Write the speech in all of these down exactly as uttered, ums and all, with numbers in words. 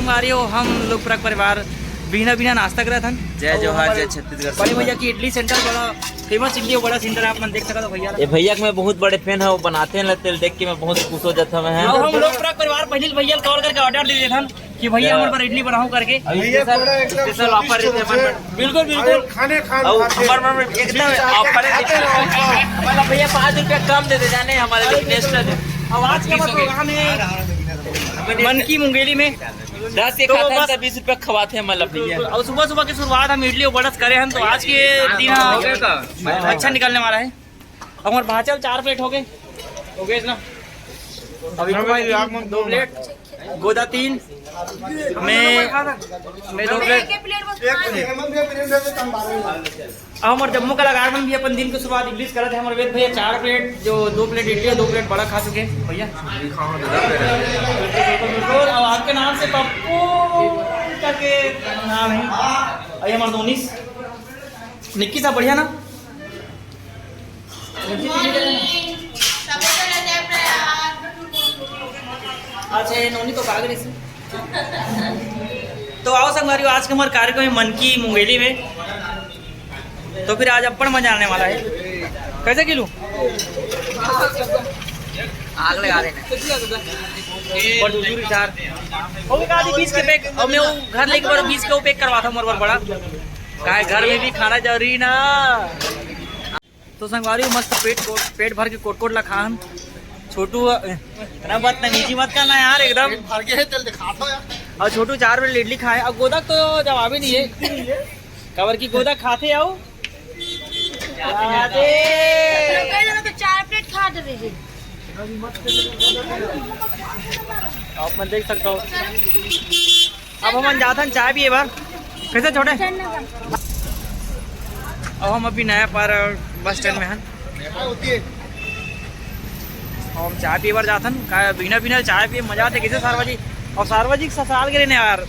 संगवारी हो, हम लोग पूरा परिवार बिहना बिहना नाश्ता करत हन। जय जोहार, जय छत्तीसगढ़। बड़े भैया की इडली सेंटर, बड़ा फेमस इडली और बड़ा सेंटर, आप मन देख सकत हो भैया। ये भैया के मैं बहुत बड़े फैन है, वो बनाते हैं तेल देख के मैं बहुत खुश हो जाता हूँ मैं। अब हम लोग पूरा परिवार पहले भैया कॉल करके ऑर्डर दे देथन कि भैया, हमारे पर इडली बनाओ करके। अभी भैया स्पेशल, बड़ा एकदम स्पेशल ऑफर स्वादिष्ट रहते हैं रूप से अपन पर। बिल्कुल, बिल्कुल। और खाने खान और खाते हमारे पर एकदम ऑफर है। खाते रहो। मतलब भैया, पाँच रुपया कम दे दे जाने हमारे लिए, नेक्स्ट दे। अब आज के हमारे प्रोग्राम है मन की मुंगेली में। दस के तो खाता है, बस तो बीस रुपया खवाते हैं, मतलब भैया। और सुबह सुबह की शुरुआत हम इडली और बड़स करे हैं, तो आज के दिन हो गया का? अच्छा निकलने वाला है। हमारे भाचल चार प्लेट हो गए, हो गए ना? अभी हाँ भाई, आप दो प्लेट, गोदा तीन, मैं, मैं दो प्लेट। एक प्लेट बस खा ले। अब हमारे जम्मू कलाकार मन भी अपन दिन की शुरुआत इडली से करत है। हमारे वेद भैया चार प्लेट, जो दो प्लेट इडली और दो प्लेट बड़ा खा चुके हैं भैया। बिल्कुल, बिल्कुल। अब आपके नाम से पप्पू करके नाम है। अरे हमारे दोनीस निक्की साहब बढ़िया ना? अच्छा, ये नोनी तो भाग रही थी। तो आओ संगवारी, आज के हमारे कार्यक्रम है मन की मुंगेली में। तो फिर आज अब्बड़ मजा आने वाला है। कैसे किलो? आग लगा देना। और दूसरी चार। वो भी कहा थी बीस के पैक, और मैं वो घर लेके बार बीस के वो पैक करवा था मोर बर बड़ा। काहे घर में भी खाना जरूरी ना। तो संगवारी मस्त पेट को, पेट भर के कोट कोट ला खान। छोटू, अ, ना बदतमीजी मत करना यार एकदम। भर के है, चल दिखा दो यार। और छोटू चार प्लेट इडली खाए, और गोदक तो जवाब ही नहीं है। काबर की गोदक खाते आओ। अरे। तो चार प्लेट खा दे रहे हैं। आप मन देख सकता हो। अब हमन जाथन चाय पिए बर। कैसे छोटे? अब हम अभी नया पारा बस स्टैंड में हन। अब हम चाय पिए बर जाथन। का बिना बिना चाय पिए मजा आथे कैसे सार्वजनिक? और सार्वजनिक ससुराल के रहने यार,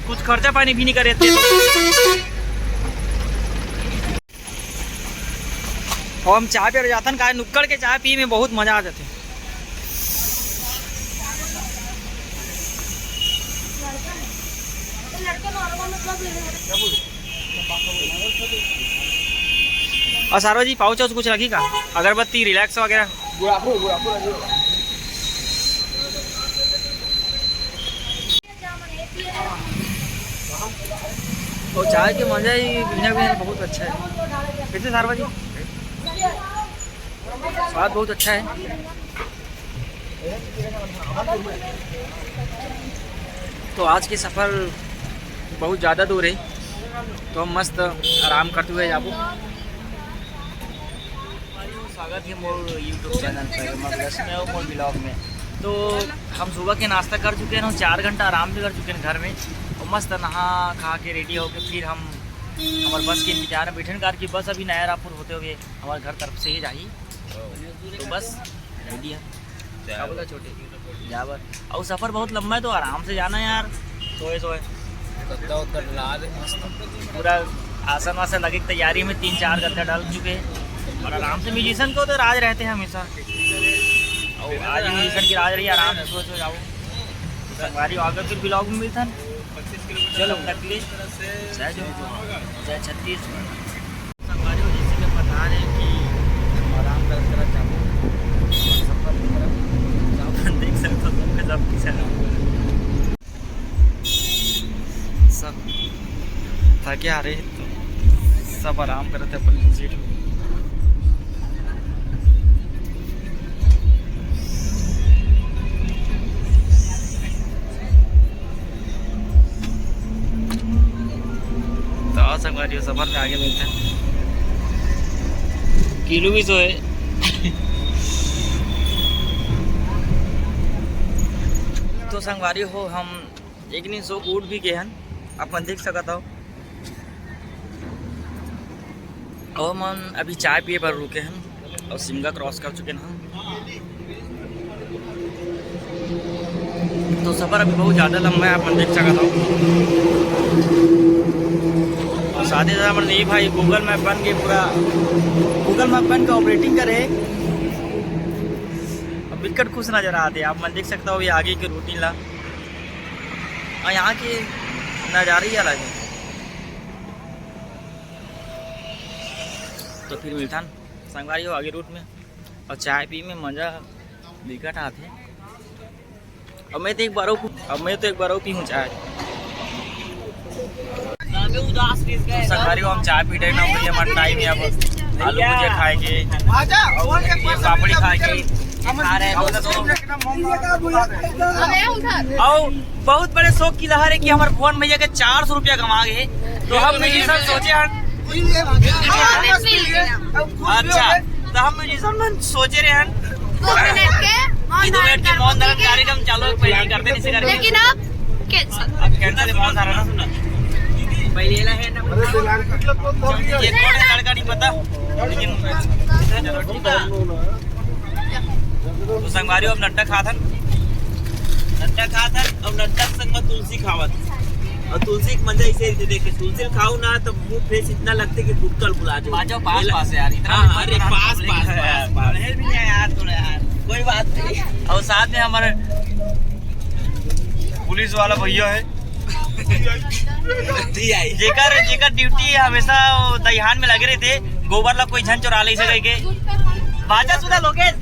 कुछ खर्चा पानी भी नहीं करे थे। और हम चाय पिए जाथन, काहे नुक्कड़ के चाय पिए में बहुत मजा आ जाथे। और सारो जी, पाउच वाउच कुछ रखी का? अगरबत्ती, रिलैक्स वगैरह? गुड़ाखू, गुड़ाखू रखी। और चाय के मजा ही बिना बिना बहुत अच्छा है। कैसे सारो जी? स्वाद बहुत अच्छा है। तो आज के सफर बहुत ज़्यादा दूर है, तो हम मस्त आराम करते हुए जाबो। स्वागत है मोर YouTube चैनल पर, मतलब, मैं हूँ मोर ब्लॉग में। तो हम सुबह के नाश्ता कर चुके हैं, चार घंटा आराम भी कर चुके हैं घर में, और मस्त नहा खा के रेडी होके फिर हम हमारे बस के इंतजार में बैठे हैं, कार की बस अभी नया रायपुर होते हुए हमारे घर तरफ से ही जाही। तो बस रेडी है। क्या बोला छोटे? जाबर। और सफर बहुत लंबा है, तो आराम से जाना यार। सोए सोए। गद्दा उद्दा डाल दे मस्त। पूरा आसन वासन लगे की तैयारी में, तीन चार गद्दा डाल चुके हैं। और आराम से, म्यूजिशियन को तो राज रहते हैं हमेशा। और आज म्यूजिशियन की राज रही, आराम से सोए सोए जाओ। संगवारी आगे फिर ब्लॉग में मिलता है। चलो, तक के लिए जय जोहार, जय छत्तीसगढ़। संगवारी हो, जैसे कि पता है कि हम आराम करत करत जाबो, सफर करत जाबो। देख सकते हो, सबके सब कैसे आराम करत। सब थके आ रहे हैं, तो सब आराम करत है अपन सीट में। तो आओ संगवारी हो, सफर में आगे मिलते हैं। किलो भी तो है। तो संगवारी हो, हम एक दिन सो के उठ भी गए हन, अपन देख सकत हो। और हमन अभी चाय पिए बर रुके हन और सिमगा क्रॉस कर चुके हन। तो सफर अभी बहुत ज़्यादा लंबा है, अपन देख सकत हो। और साथ ही साथ हमर नई भाई Google Map बन के पूरा Google Map बन के ऑपरेटिंग करे। अब बिल्कुल खुश नजर आते हैं, आप मन देख सकता हो ये आगे की रूटीन ला। और यहाँ के नज़ारे ही अलग है। तो फिर मिलथन संगवारी हो आगे रूट में, और चाय पी में मजा बिकट आथे। अब मैं तो एक बार और पी-, अब मैं तो एक बार और पीहूँ चाय। तो संगवारी हो, हम चाय पी रहे ना, भैया, हमारा टाइम है अब आलू भुजिया खाए के, और ये पापड़ी खाए के, खा रहे हैं दोस्तों। और बहुत बड़े शौक की लहर है कि हमारे भुवन भैया के चार सौ रुपया कमा गए, तो हम म्यूजिशियन सोचे हन। अच्छा, तो हम म्यूजिशियन मन सोचे रहे हन कि दो मिनट के मौन धारण कार्यक्रम चालू है, पहले करते नहीं से करके। लेकिन अब कैंसिल। अब कैंसिल है, मौन धारण। पहले ये ला है ना, ये कौन है लड़का नहीं पता, लेकिन चलो ठीक है। तो संगवारी हो, अब नट्टा खाथन, नट्टा खाथन, अब नट्टा के संग में तुलसी खावत। और तुलसी के मजा ऐसे ही देखे, तुलसी खाऊ ना तो मुंह फ्रेश इतना लगते कि गुटकल बुला जाओ। बाजो पास पास है यार, इतना हाँ, भी अरे मत पास, पास, पास, पास। पढ़े भी नहीं यार थोड़ा यार। कोई बात नहीं। और साथ में हमारे पुलिस वाला भैया है। दी आई। जेकर, जेकर ड्यूटी है हमेशा वो दहियान में लगे रहते, गोबर ला कोई झन चोरा ले सके के। बाजा सुधा लोकेश,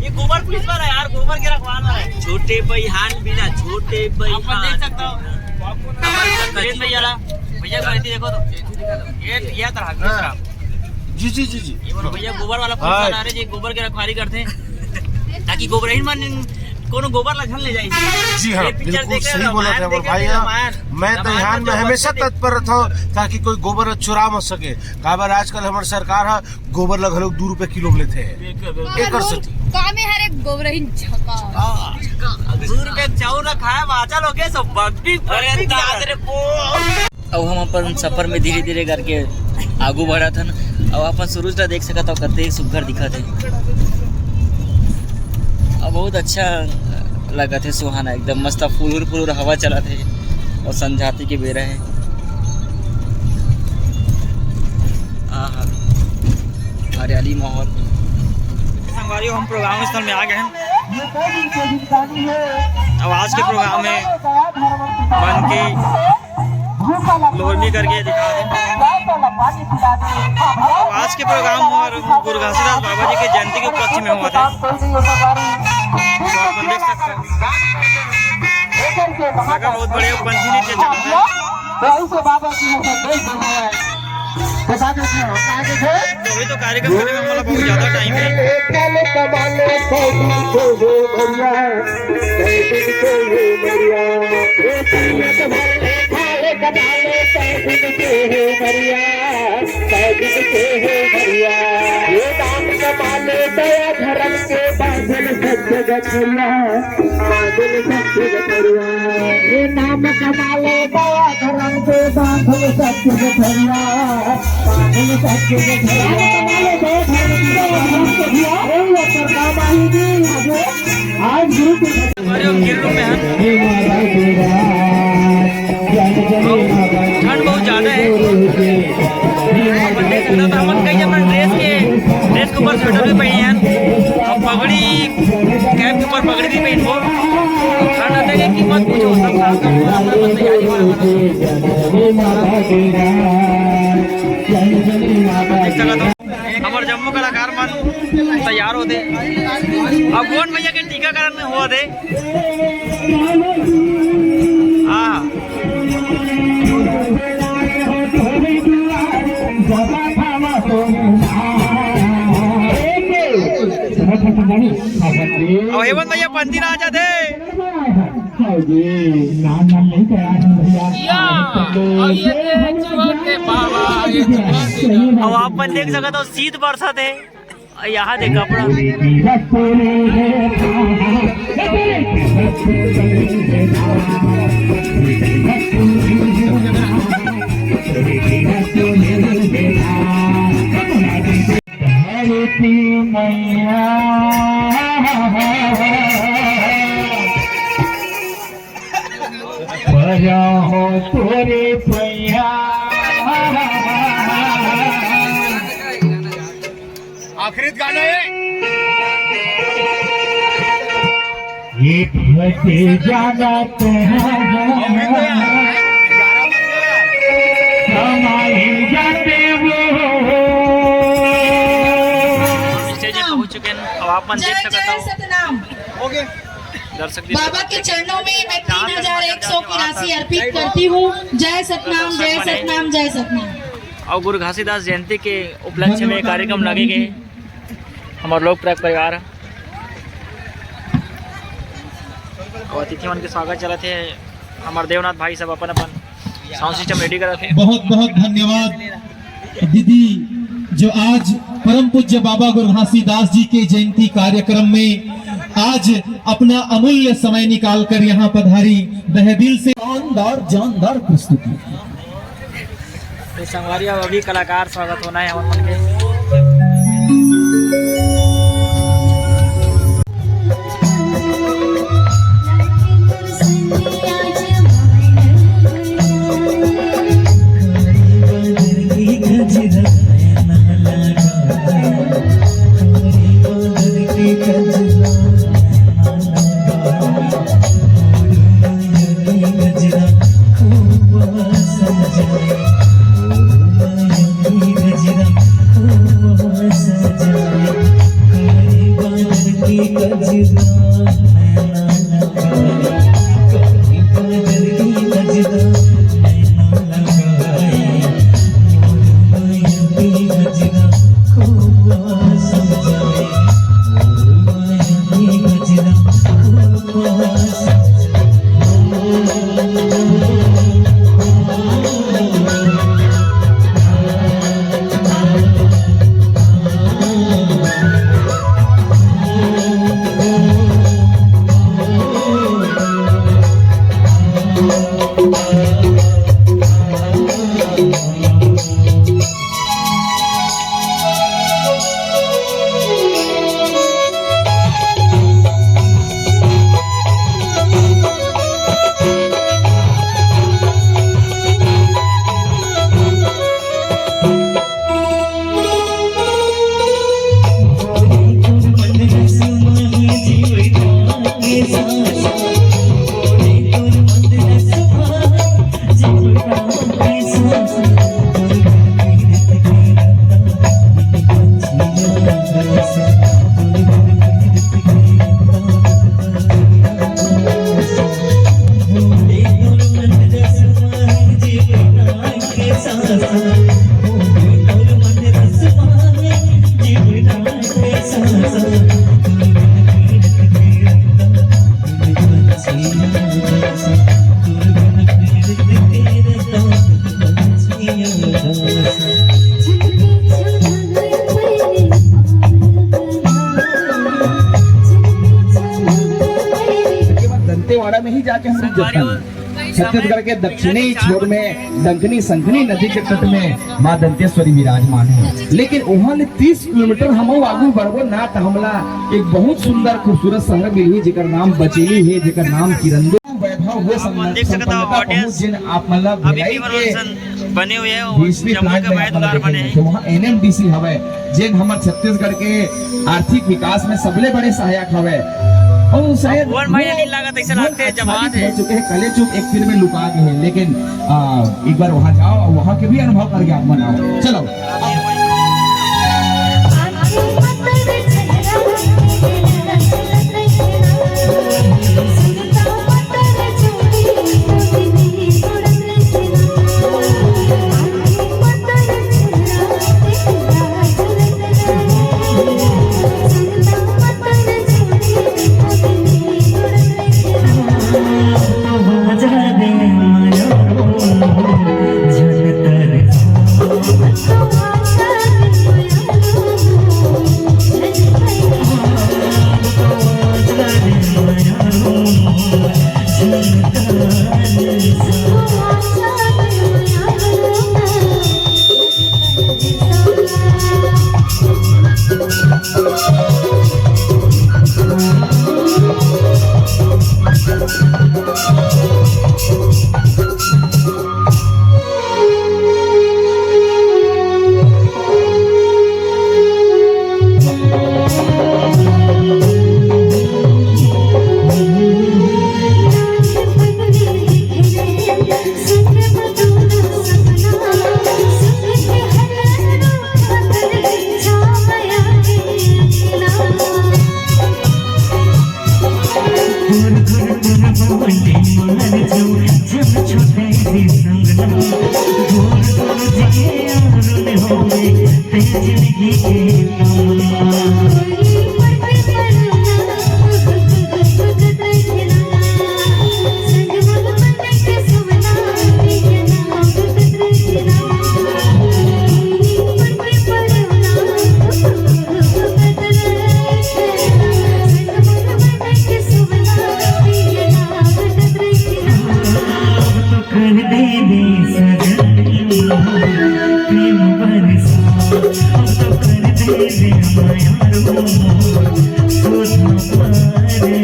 ये गोबर पुलिस वाला है यार, गोबर के रखवाल वाला है। छोटे बहिहान बिना, छोटे अपन बहिहान। देख सकता हो। हमारे सुरेश भैया ला, भैया को ऐसे देखो तो। ये, ये तरह, ये तरह। जी, जी, जी, जी। ये बोलो भैया, गोबर वाला पुलिस हाँ। वाला आ रहे जी, गोबर के रखवाली करते हैं, ताकि गोबरहीन मन कोनो गोबर ला झन ले जाए। जी हाँ, ये पिक्चर बिल्कुल देखे, सही बोला रामायण था देखे भाई। थे, हाँ, रामायण। मैं तो रामायण यहाँ में में जो हमेशा बचते थे। तत्पर रहता हूँ ताकि कोई गोबर चुरा मत सके। काबर आजकल हमारी सरकार है, गोबर ला घलो दू रुपया किलो में लेते हैं। बिल्कुल, बिल्कुल। एकर सेती। का में हर एक गोबरहीन झका। हाँ। दू रुपया चाउर ला खाए, बाचा लोग के सब बकरी, अरे बकरी दादा रे, बो। अब हम अपन सफर में धीरे-धीरे करके आगू बढ़त हन। अब अपन सूरज ला देख सकत हव, कते सुग्घर दिखत हे। अब बहुत अच्छा लगत हे, सुहाना, एकदम मस्त फुलुर-फुलुर हवा चलत हे और संझाती के बेरा हे। आहा, हरियाली माहौल। संगवारी हो, हम प्रोग्राम स्थल में आ गए हैं। अब आज के प्रोग्राम में बन के लोरमी करके दिखा दें। अब आज के प्रोग्राम हर गुरु घासीदास बाबा जी के जयंती के उपलक्ष्य में हुआ था। तो आप देख सकते हो, लगा बहुत बड़े पंथी नृत्य चला था। तो अभी तो कार्यक्रम करने में हमारा बहुत ज्यादा टाइम है। आज गुरु के हमारे हम गिर रूम में हैं। ठंड बहुत ज्यादा है। अपन देख सकते हो, तो हमन कहीं अपना ड्रेस के, ड्रेस के ऊपर स्वेटर भी पहने हैं और पगड़ी, कैप के ऊपर पगड़ी भी पहनबो। ठंड आते के कीमत पूछो, सब साथ में पूरा अपना तैयारी हो रहा है। देख सकते हो। हमर जम्मो कलाकार मन तैयार होते। अब भुवन भैया के टीकाकरण होवत हे। हाँ। अब हेमंत भैया पंथी ना आ जाते। या, और ये थे चुआ के बाबा, ये चुआ के अब आप मन देख सकत हो, शीत बरसत हे। यहाँ देख कपड़ा। धरती मैया परा हो तोरे पैया। आखिरी गाना है। ये फटे जाना तो आप मन देख जय सकत जय हव। सतनाम। दर्शक जी, बाबा के चरणों में मैं तीन हजार एक सौ की राशि अर्पित करती हूँ। जय सतनाम, जय सतनाम, जय सतनाम। अउ गुरु घासीदास जयंती के उपलक्ष्य में कार्यक्रम लगे गे। हमर लोक प्रयाग परिवार अउ अतिथि मन के स्वागत चलत हे। हमर देवनाथ भाई सब अपन अपन साउंड सिस्टम रेडी करत हे। बहुत बहुत धन्यवाद दीदी, जो आज परम पूज्य बाबा गुरु घासीदास जी के जयंती कार्यक्रम में आज अपना अमूल्य समय निकाल कर यहाँ पधारी। तहे दिल से शानदार जानदार प्रस्तुति। तो संगवारी, अब अभी कलाकार स्वागत होना है हमर मन के। दंतेवाड़ा में ही जाके हम रुक जाते हैं। छत्तीसगढ़ के दक्षिणी छोर में डंकनी संकनी नदी के तट में माँ दंतेश्वरी विराजमान है, लेकिन वहाँ ले तीस किलोमीटर हम आगू बढ़बो ना, त हमला एक बहुत सुंदर खूबसूरत शहर मिलही, जेकर नाम बचेली है, जेकर नाम किरंदो। वैभव वो आप मन देख सकत हव, संपन्नता पहुँच, जिन आप मन ला अभी भिलाई के बने हुए हैं और बीसवीं जम्मू के माहित उदार बने हैं। तो वहाँ एनएमडीसी हवय, जेन हमर छत्तीसगढ़ के आर्थिक विकास में सबले बड़े सहायक हवय। और शायद भुवन भाई वो अनिल लागत ऐसे वो लागते हैं, जब आच्छादित आते हो हैं। चुके हैं, कलेचुप एक तीर में लुका गए हैं, लेकिन, आ, एक बार वहाँ जाओ और वहाँ के भी अनुभव करके आप मन आओ। चलो।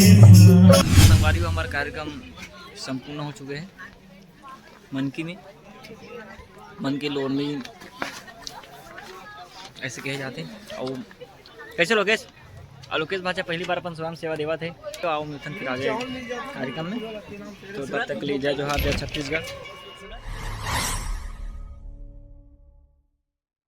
संगवारी हो, हमार कार्यक्रम संपूर्ण हो चुके हे। मनकी में, मनकी लोरमी ऐसे कहे जाते। अउ कैसे लोकेश? अउ लोकेश भाचा पहली बार अपन स्वयं सेवा देवत हे, तो आओ मिलथन फिर आगे कार्यक्रम में। तो तब तक के लिए जय जोहार, जय छत्तीसगढ़।